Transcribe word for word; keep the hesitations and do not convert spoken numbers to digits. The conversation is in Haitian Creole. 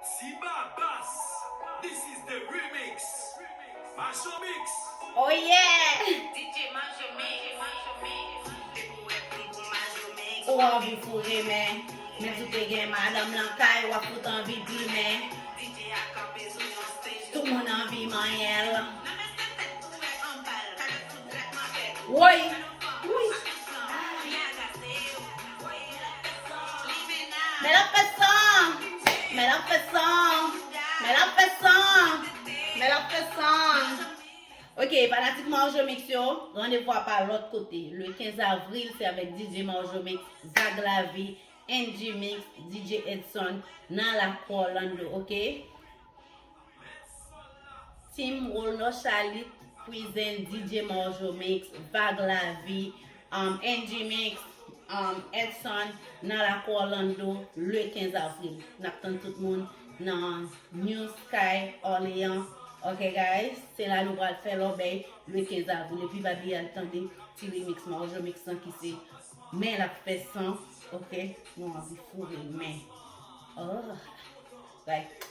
Siba Bass, this is the remix. Majo Mix. Oh yeah! D J Majo Mix. Ou anvi foure men. Menm si w te gen madanm nan kay, w ap fout anvi plimen. Tout moun anvi manyen l. Woy! Woy! Men l ap fè san! Men l ap fè san! Men l ap fè san! Men l ap fè san! Ok, fanatik Majo Mix yo, randevou a pa lòt kote. Le kenz avril, se avèk D J Majo Mix, Zag Lavi, N G Mix, D J Edson, nan Lakou Orlando, ok? Team Rolnor Chalit present D J Majo Mix, Vag Lavi, um, N G Mix, um, Edson, nan Lakou Orlando, le kenz avril. N ap tann tout moun nan New Sky Orléans. Ok, guys, se la nou pral fè lòbèy le kenz avril. Epi pa bliye al tande ti remix Majo Mix lan ki se Men l ap fè san. Ok, nou anvi foure men. Oh, like,